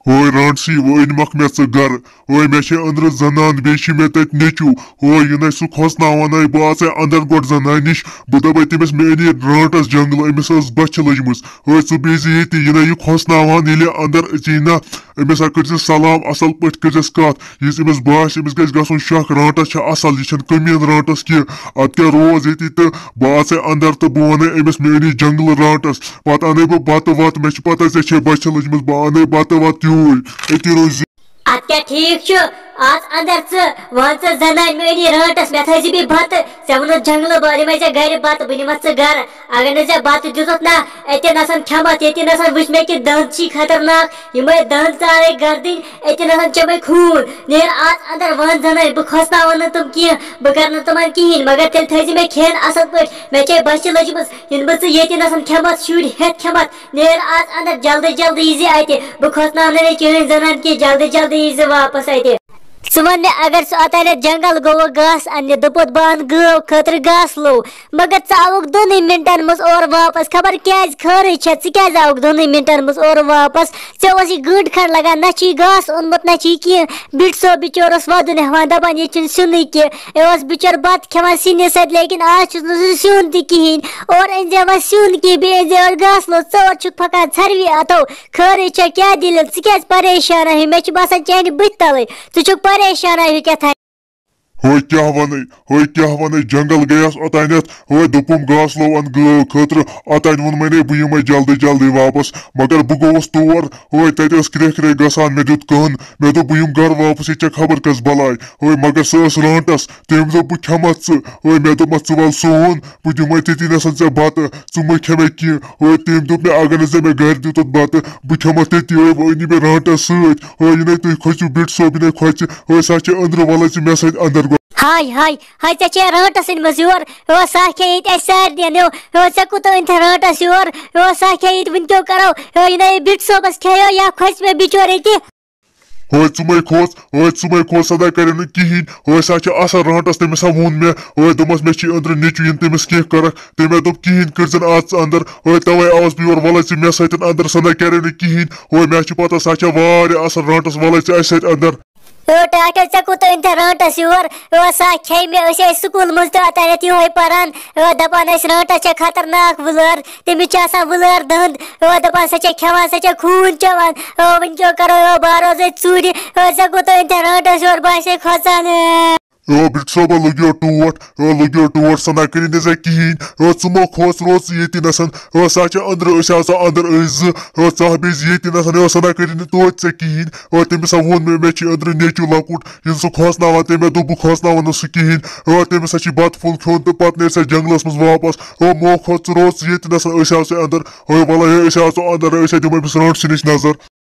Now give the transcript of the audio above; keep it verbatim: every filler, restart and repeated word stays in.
اوے رانٹسی، وۄنۍ أنۍ مکھ مےٚ ژٕ گرٕ۔ اوے مےٚ چھے أنٛدرٕ زنان، بیٚیہِ چھُ مےٚ تَتہِ نیٚچوٗ۔ اوے یہِ نَے سُہ کھوژناوان نَے، بہٕ اژے اندر گۄڈٕ زنانہِ نِش۔ بہٕ دپے تٔمِس، مےٚ أنی رانٹس جنگلہٕ، أمِس ٲس بۄچھِ لٔجمٕژ۔ اوے ژٕ بیٚہزِ ییٚتی، یہِ نَے یہِ کھوژناوان ییٚلہِ اندر اژی نا، أمِس ہا کٔرزِ سلام، اصل پٲٹھۍ کٔرزٮ۪س کتھ۔ یُس أمِس باسہِ، أمِس گژھِ گژھُن شک، رانٹس چھِ اصل، یہِ چھَنہٕ کٔمیٖن رانٹس کینٛہہ۔ ادٕ کیٛاہ، روز ییٚتی تہٕ بہٕ اژے اندر تہٕ بہٕ ونے أمِس، مےٚ أنی جنگلہٕ رانٹس۔ پتہٕ انے بہٕ بتہٕ وتہٕ، مےٚ چھِ پتہ ژےٚ چھے بۄچھِ لٔجمٕژ، بہٕ انے بتہٕ وتہٕ یوٗرۍ، أتی روزِ۔ ادٕ کیٛاہ ٹھیٖک چھُ، اژ اندر ژٕ، وَن ژٕ زنانہِ، مےٚ أنی رانٹس، مےٚ تھٲیزِ بیٚیہِ بتہٕ، ژےٚ ووٚنُتھ جنگلہٕ، بہٕ اَنے ژےٚ گرِ بتہٕ، بہٕ نِمتھ ژٕ گرٕ۔ اگر نہٕ ژےٚ بتہٕ دیُتُتھ نا، اَتہِ نسن کھٮ۪متھ، ییٚتہِ نسن وٕچھ مےٚ کہِ دند چھی خطرناک، یِمے دند ژارے گردٕنۍ، اَتہِ نسن چمے خوٗن۔ نیر اژ اندر، وَن زنانہِ، بہٕ کھوژناوَن نہٕ تِم کینٛہہ، بہٕ کرٕ نہٕ تِمن کِہیٖنۍ، مگر تیٚلہِ تھٲیزِ مےٚ کھٮ۪ن اصل پٲٹھۍ، مےٚ چھے بۄچھِ لٔجمٕژ، یِنہٕ بہٕ ژٕ ییٚتہِ نسن کھٮ۪متھ، شُرۍ ہٮ۪تھ کھٮ۪متھ۔ نیر آز اندر، جلدی جلدی یی زِ اتہِ، بہٕ کھوژناونہٕ نہٕ چٲنۍ زنان کینٛہہ، جلدی جلدی یی زِ واپس اتہِ۔ ژٕ وَن مےٚ، اگر سُہ اوتانٮ۪تھ جنگل گوٚو گاسہٕ اننہِ، دوٚپُتھ، بہٕ انہٕ گٲو خٲطرٕ گاسہٕ لوٚو، مگر ژٕ آوُکھ دۄنٕے منٹن منٛز اورٕ واپس، خبر کیازِ خٲرٕے چھےٚ، ژٕ کیازِ آوُکھ دۄنٕے منٹن منٛز اورٕ واپس؟ ژےٚ اوسُے گٲنٹہٕ کھنڈ لگان، نہ چھُے گاسہٕ اوٚنمُت، نہ چھُے کینٛہہ۔ بِٹہٕ صٲب بِچور اوس ودُن ہٮ۪وان، دپان، ییٚتہِ چھُنہٕ سیُنٕے کینٛہہ۔ یہِ اوس بِچور بتہٕ کھٮ۪وان سِنِس سۭتۍ، لیکن آز چھُس نہٕ سُہ سیُن تہِ کِہیٖنۍ۔ اورٕ أنۍ زِ وۄنۍ سیُن کینٛہہ، بیٚیہِ أنۍ زِ اورٕ گاسہٕ لوٚژ، ژٕ اورٕ چھُکھ پھۄکان ژھرِوٕے اَتھو۔ خٲرٕے چھا، کیٛاہ دٔلیٖل؟ ژٕ کیٛازِ پریشان ہیوٗ؟ مےٚ چھُ باسان چانہِ بٕتھِ تَلٕے ژٕ چھُکھ پریشان ہیوٗ کیٛاہ تام۔ ہوے کیٛاہ وَنَے، ہوے کیٛاہ وَنَے، جنگل گٔیَس اوٚتانٮ۪تھ، ہوے دوٚپُم گاسہٕ لوٚو اَن گٲو خٲطرٕ، اوٚتانۍ ووٚنمَے نے بہٕ یِمَے جلدی جلدی واپس، مگر بہٕ گوٚوُس تور، ہوے تَتہِ ٲس کرٛیکھ کرٛیکھ گژھان، مےٚ دیُت کٕہٕن، مےٚ دوٚپ بہٕ یِمہٕ گرٕ واپس، ییٚتہِ چھَکھ خبر کۄس بلاے، ہوے مگر سۄ ٲس رانٛٹَس، تٔمۍ دوٚپ بہٕ کھٮ۪مَتھ ژٕ، ہوے مےٚ دوٚپمَس ژٕ وَل سون، بہٕ دِمے تٔتی نَسَن ژےٚ بَتہٕ، ژٕ مہٕ کھےٚ مےٚ کینٛہہ۔ اوے تٔمۍ دوٚپ مےٚ، اگر نہٕ ژےٚ مےٚ گرِ دیُتُتھ بَتہٕ، بہٕ کھٮ۪مَتھ تٔتی۔ اوے وۄنۍ أنۍ مےٚ رانٛٹَس سۭتۍ۔ اوے یہِ نَے تُہۍ کھوژِو بِٹہٕ صٲب، یہِ نَے کھوژِ۔ اوے سۄ چھےٚ أنٛدرٕ، وَلَے ژٕ مےٚ سۭتۍ اَنٛدر گۄڈٕ۔ ہاے، ہاے، ہاے، ژےٚ چھےٚ رانٛٹَس أنۍ مٕژ یور۔ اوے سۄ کھے ییٚتہِ اَسہِ سارنٕے۔ اوے ژےٚ کوٗتاہ أنۍ تھے رانٛٹَس یور؟ اوے سۄ کھے ییٚتہِ، وٕنکیو کَرو۔ اوے یہِ نَے بِٹہٕ صٲبَس کھیٚیو یا کھۄژِ مےٚ بِچور ییٚتہِ۔ ہوے ژٕ مَے کھوژ، ہوے ژٕ مَے کھوژ، سۄ نَے کَرِ نہٕ کِہیٖنۍ۔ ہوے سۄ چھِ اَصٕل رانٛٹَس، تٔمِس ہا ووٚن مےٚ، ہوے دوٚپمَس، مےٚ چھِ أنٛدرٕ نیٚچوٗ، یِن تٔمِس کینٛہہ کَرَکھ۔ تٔمۍ ہا دوٚپ، کِہیٖنۍ، کٔرۍ زَن اَژ ژٕ اَنٛدر۔ ہوے تَوَے آوُس بہٕ یور، وَلَے ژٕ مےٚ سۭتۍ اَنٛدر، سۄ نَے کَرِ نہٕ کِہیٖنۍ۔ ہوے مےٚ چھِ پَتہ، سۄ چھےٚ واریاہ اَصٕل رانٛٹَس، وَلَے ژٕ اَسہِ سۭتۍ اَنٛدر۔ او ٹاٹھو، ژےٚ کوٗتاہ أنۍ تھے رانٛٹَس یور؟ او سۄ کھیٚیہِ مےٚ، أسۍ ٲسۍ سکوٗل منٛز تہِ اوٚتانٮ۪تھ یِہوٚے پَران۔ او دَپان ٲسۍ، رانٛٹَس چھےٚ خطرناک وُلٲر۔ تٔمِس چھِ آسان وُلٲر دَنٛد۔ او دَپان، سۄ چھےٚ کھٮ۪وان، سۄ چھےٚ خوٗن چٮ۪وان۔ او وٕنۍ کیٛاہ کَرو؟ او بہٕ ہا روزَے ژوٗرِ۔ او ژےٚ کوٗتاہ أنۍ تھے رانٛٹَس یور؟ بہٕ ہَسے کھۄژان۔ او بِٹہٕ صٲبا، لوٚگ یور ٹوٹھ۔ او لوٚگ یور ٹوٹھ، سۄ نہ کٔرِنۍ نہٕ ژےٚ کِہیٖنۍ۔ او ژٕ مہ کھوژ، روز ژٕ ییٚتی نَسَن۔ او سۄ چھےٚ أنٛدرٕ، أسۍ آسو اَنٛدر أسۍ زٕ۔ او ژٕ ہا بیٚہزِ ییٚتی نَسَن۔ او سۄ نہ کٔرِنۍ نہٕ توتہِ ژےٚ کِہیٖنۍ۔ او تٔمِس ہا ووٚن مےٚ، مےٚ چھِ أنٛدرٕ نیٚچوٗ لۄکُٹ، یُس سُہ کھوژناوان، تٔمۍ ہا دوٚپ بہٕ کھوژناوَن نہٕ سُہ کِہیٖنۍ۔ او تٔمِس ہا چھِ بَتہٕ پھوٚل کھیوٚن تہٕ پَتہٕ نیرِ سۄ جنٛگلَس منٛز واپَس۔ او مہ کھوژ، ژٕ روز ژٕ ییٚتہِ نَسَن، أسۍ آسو اَنٛدر۔ او وَلَے، أسۍ آسو اَنٛدر، أسۍ ہا دِمو أمِس رانٛٹسٕے نِش نظر۔